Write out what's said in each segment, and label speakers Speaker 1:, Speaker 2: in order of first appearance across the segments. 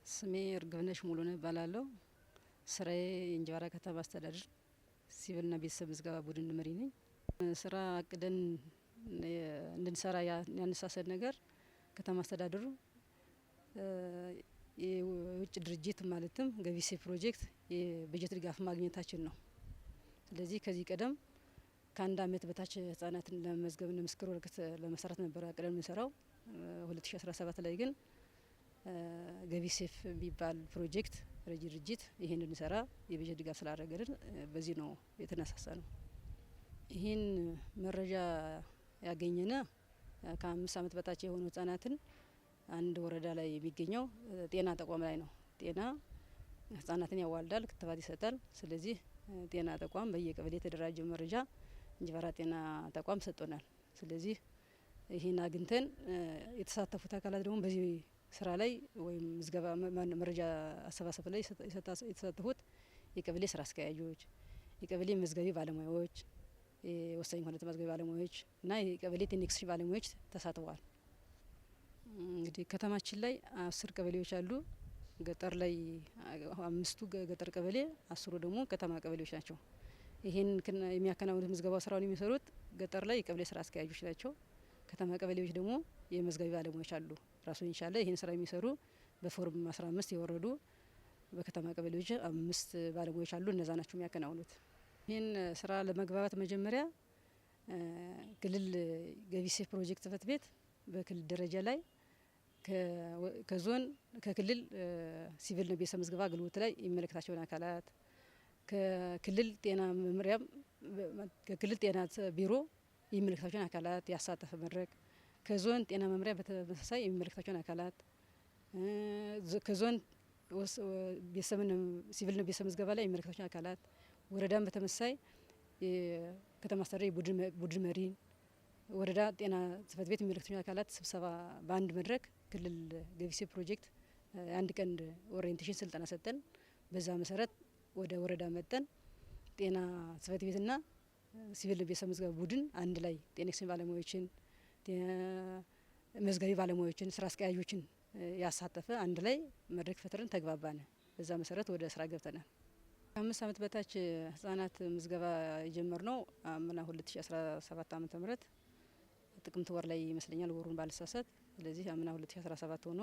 Speaker 1: ስሜ እርግብነሽ ሙሉነህ እባላለሁ። ስራዬ የእንጅባራ ከተማ አስተዳደር ሲቪልና ቤተሰብ ምዝገባ ቡድን መሪ ነኝ። ስራ አቅደን እንድንሰራ ያነሳሰን ነገር ከተማ አስተዳደሩ የውጭ ድርጅት ማለትም ገቢሴ ፕሮጀክት የበጀት ድጋፍ ማግኘታችን ነው። ስለዚህ ከዚህ ቀደም ከአንድ አመት በታች ህጻናትን ለመመዝገብና ምስክር ወረቀት ለመሰራት ነበር አቅደን የምንሰራው። 2017 ላይ ግን ገቢሴፍ የሚባል ፕሮጀክት ረጂ ድርጅት ይሄን እንድንሰራ የበጀት ድጋፍ ስላደረገልን በዚህ ነው የተነሳሳ ነው። ይህን መረጃ ያገኘነ ከ5 አመት በታች የሆኑ ህጻናትን አንድ ወረዳ ላይ የሚገኘው ጤና ተቋም ላይ ነው። ጤና ህጻናትን ያዋልዳል፣ ክትባት ይሰጣል። ስለዚህ ጤና ተቋም በየቀበሌ የተደራጀ መረጃ እንጅባራ ጤና ተቋም ሰጥቶናል። ስለዚህ ይህን አግኝተን የተሳተፉት አካላት ደግሞ በዚህ ስራ ላይ ወይም ምዝገባ መረጃ አሰባሰብ ላይ የተሳተፉት የቀበሌ ስራ አስኪያጆች፣ የቀበሌ መዝጋቢ ባለሙያዎች፣ የወሳኝ ኩነት መዝጋቢ ባለሙያዎች እና የቀበሌ ቴክኒክስ ባለሙያዎች ተሳትፈዋል። እንግዲህ ከተማችን ላይ 10 ቀበሌዎች አሉ። ገጠር ላይ 5ቱ ገጠር ቀበሌ፣ 10ሩ ደግሞ ከተማ ቀበሌዎች ናቸው። ይሄን የሚያከናውኑት ምዝገባ ስራውን የሚሰሩት ገጠር ላይ የቀበሌ ስራ አስኪያጆች ናቸው። ከተማ ቀበሌዎች ደግሞ የመዝጋቢ ባለሙያዎች አሉ። ራሱን የቻለ ይሄን ስራ የሚሰሩ በፎርም 15 የወረዱ በከተማ ቀበሌዎች 5 ባለሙያዎች አሉ። እነዛ ናቸው የሚያከናውኑት። ይሄን ስራ ለመግባባት መጀመሪያ ክልል ገቢሴፍ ፕሮጀክት ጽህፈት ቤት በክልል ደረጃ ላይ ከዞን ከክልል ሲቪል ነው ቤተሰብ ምዝገባ አገልግሎት ላይ የሚመለከታቸውን አካላት ከክልል ጤና መምሪያም ከክልል ጤና ቢሮ የሚመለከታቸውን አካላት ያሳተፈ መድረክ፣ ከዞን ጤና መምሪያ በተመሳሳይ የሚመለከታቸውን አካላት፣ ከዞን ቤተሰብን ሲቪል ነው ቤተሰብ ምዝገባ ላይ የሚመለከታቸውን አካላት፣ ወረዳም በተመሳሳይ የከተማ አስተዳደር ቡድን መሪ፣ ወረዳ ጤና ጽህፈት ቤት የሚመለከታቸውን አካላት ስብሰባ በአንድ መድረክ ክልል ገቢሴ ፕሮጀክት አንድ ቀን orientation ስልጠና ሰጠን። በዛ መሰረት ወደ ወረዳ መጠን ጤና ጽህፈት ቤትና ሲቪል ቤተሰብ ምዝገባ ቡድን አንድ ላይ ጤና ኤክስቴንሽን ባለሙያዎችን፣ መዝጋቢ ባለሙያዎችን፣ ስራ አስኪያጆችን ያሳተፈ አንድ ላይ መድረክ ፈጥረን ተግባባን። በዛ መሰረት ወደ ስራ ገብተናል። ከ5 አመት በታች ህጻናት ምዝገባ የጀመርነው አምና 2017 ዓመተ ምህረት ጥቅምት ወር ላይ ይመስለኛል፣ ወሩን ባልሳሳት። ስለዚህ አምና 2017 ሆኖ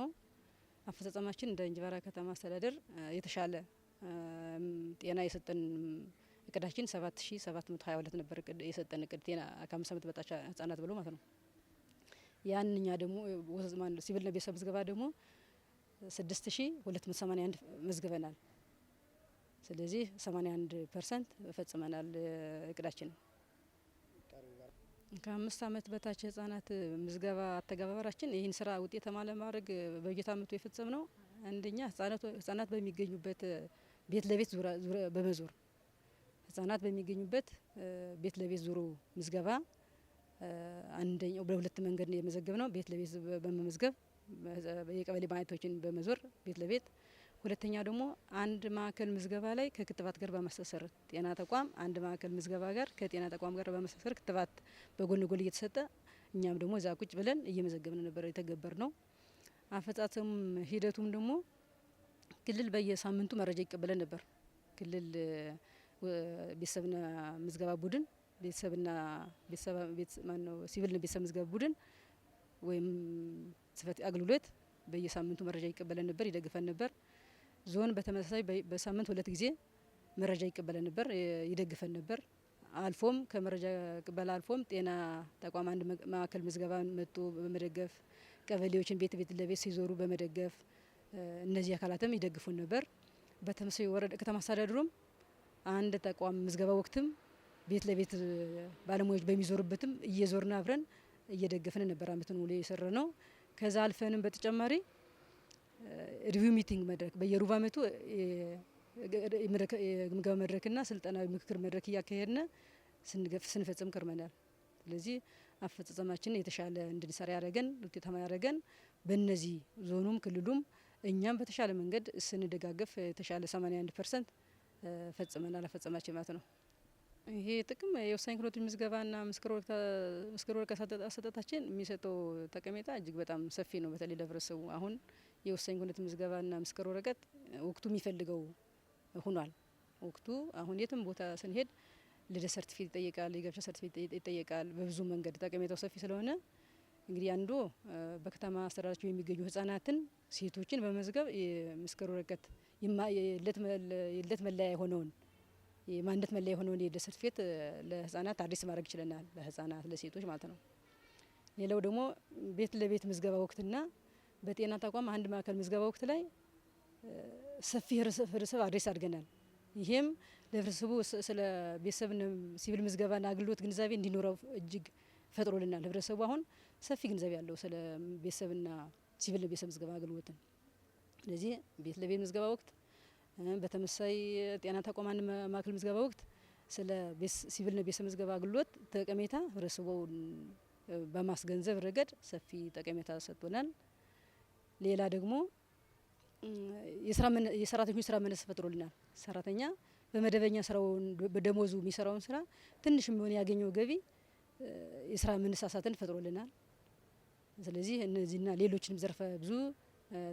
Speaker 1: አፈጻጸማችን እንደ እንጅባራ ከተማ አስተዳደር የተሻለ ጤና የሰጠን እቅዳችን 7722 ነበር እቅድ የሰጠን እቅድ ጤና ከ5 አመት በታች ህጻናት ብሎ ማለት ነው። ያንኛ ደግሞ ወዘማን ሲቪል ነው ቤተሰብ ምዝገባ ደግሞ 6281 መዝግበናል። ስለዚህ 81% ፈጽመናል እቅዳችን። ከ5 አመት በታች ህጻናት ምዝገባ አተገባበራችን ይህን ስራ ውጤታማ ለማድረግ በበጀት አመቱ የፈጸምነው አንደኛ ህጻናት በሚገኙበት ቤት ለቤት ዙራ በመዞር ህጻናት በሚገኙበት ቤት ለቤት ዙሮ ምዝገባ አንደኛው በሁለት መንገድ ነው የመዘገብነው። ቤት ለቤት በመመዝገብ የቀበሌ ማዕከሎችን በመዞር ቤት ለቤት፣ ሁለተኛ ደግሞ አንድ ማዕከል ምዝገባ ላይ ከክትባት ጋር በማስተሳሰር ጤና ተቋም አንድ ማዕከል ምዝገባ ጋር ከጤና ተቋም ጋር በማስተሳሰር ክትባት በጎን ጎን እየተሰጠ እኛም ደግሞ እዛ ቁጭ ብለን እየመዘገብን ነበር የተገበርነው። አፈጻጸም ሂደቱም ደግሞ ክልል በየሳምንቱ መረጃ ይቀበለን ነበር። ክልል ቤተሰብና ምዝገባ ቡድን ቤተሰብና ቤተሰብ ቤት ማነው ሲቪል ቤተሰብ ምዝገባ ቡድን ወይም ጽህፈት አገልግሎት በየሳምንቱ መረጃ ይቀበለን ነበር፣ ይደግፈን ነበር። ዞን በተመሳሳይ በሳምንት 2 ጊዜ መረጃ ይቀበለን ነበር፣ ይደግፈን ነበር። አልፎም ከመረጃ ቅበላ አልፎም ጤና ተቋም አንድ ማዕከል ምዝገባ መጡ በመደገፍ ቀበሌዎችን ቤት ቤት ለቤት ሲዞሩ በመደገፍ እነዚህ አካላትም ይደግፉን ነበር። በተመሳሳይ ወረዳ ከተማ አስተዳደሩም አንድ ተቋም ምዝገባ ወቅትም ቤት ለቤት ባለሙያዎች በሚዞሩበትም እየዞርን አብረን እየደገፍን ነበር አመቱን ሙሉ የሰራነው። ከዛ አልፈንም በተጨማሪ review meeting መድረክ በየሩብ አመቱ የግምገማ መድረክና ስልጠና ምክክር መድረክ እያካሄድን ስንፈጽም ከርመናል። ስለዚህ አፈጻጸማችን የተሻለ እንድንሰራ ያደረገን ውጤታማ ያደረገን በእነዚህ ዞኑም ክልሉም እኛም በተሻለ መንገድ ስንደጋገፍ የተሻለ 81% ፈጽመናል አፈጻጸማችን ማለት ነው። ይሄ ጥቅም የወሳኝ ኩነቶች ምዝገባና ምስክር ወረቀት አሰጣጣችን የሚሰጠው ጠቀሜታ እጅግ በጣም ሰፊ ነው። በተለይ ለህብረተሰቡ አሁን የወሳኝ ኩነት ምዝገባና ምስክር ወረቀት ወቅቱ የሚፈልገው ሆኗል። ወቅቱ አሁን የትም ቦታ ስንሄድ ልደት ሰርቲፊኬት ይጠየቃል፣ የጋብቻ ሰርቲፊኬት ይጠየቃል። በብዙ መንገድ ጠቀሜታው ሰፊ ስለሆነ እንግዲህ አንዱ በከተማ አስተዳደራቸው የሚገኙ ህጻናትን፣ ሴቶችን በመመዝገብ የምስክር ወረቀት የልደት መለያ የሆነውን፣ የማንነት መለያ የሆነውን የልደት ሰርቲፊኬት ለህጻናት አዲስ ማድረግ ችለናል። ለህጻናት፣ ለሴቶች ማለት ነው። ሌላው ደግሞ ቤት ለቤት ምዝገባ ወቅትና በጤና ተቋም አንድ ማዕከል ምዝገባ ወቅት ላይ ሰፊ ህብረተሰብ address አድርገናል። ይሄም ለህብረተሰቡ ስለ ቤተሰብ ሲቪል ምዝገባና አገልግሎት ግንዛቤ እንዲኖረው እጅግ ፈጥሮልናል። ህብረተሰቡ አሁን ሰፊ ግንዛቤ ያለው ስለ ቤተሰብና ሲቪል ቤተሰብ ምዝገባ አገልግሎትን። ስለዚህ ቤት ለቤት ምዝገባ ወቅት፣ በተመሳሳይ ጤና ተቋም አንድ ማዕከል ምዝገባ ወቅት ስለ ሲቪል ቤተሰብ ምዝገባ አገልግሎት ጠቀሜታ ህብረተሰቡን በማስገንዘብ ረገድ ሰፊ ጠቀሜታ ሰጥቶናል። ሌላ ደግሞ የሰራተኞች ስራ መነስ ፈጥሮልናል። ሰራተኛ በመደበኛ ስራውን በደሞዙ የሚሰራውን ስራ ትንሽም ቢሆን ያገኘው ገቢ የስራ መነሳሳትን ፈጥሮልናል። ስለዚህ እነዚህና ሌሎችንም ዘርፈ ብዙ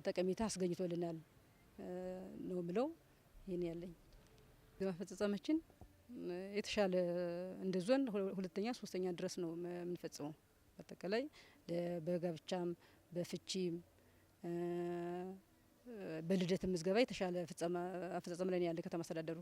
Speaker 1: ጠቀሜታ አስገኝቶልናል ነው ብለው ይሄን ያለኝ። አፈጻጸማችን የተሻለ እንደ ዞን ሁለተኛ ሶስተኛ ድረስ ነው የምንፈጽመው። በአጠቃላይ በጋብቻም፣ በፍቺም፣ በልደት ምዝገባ የተሻለ አፈጻጸም ላይ ነው ያለ ከተማ አስተዳደሩ።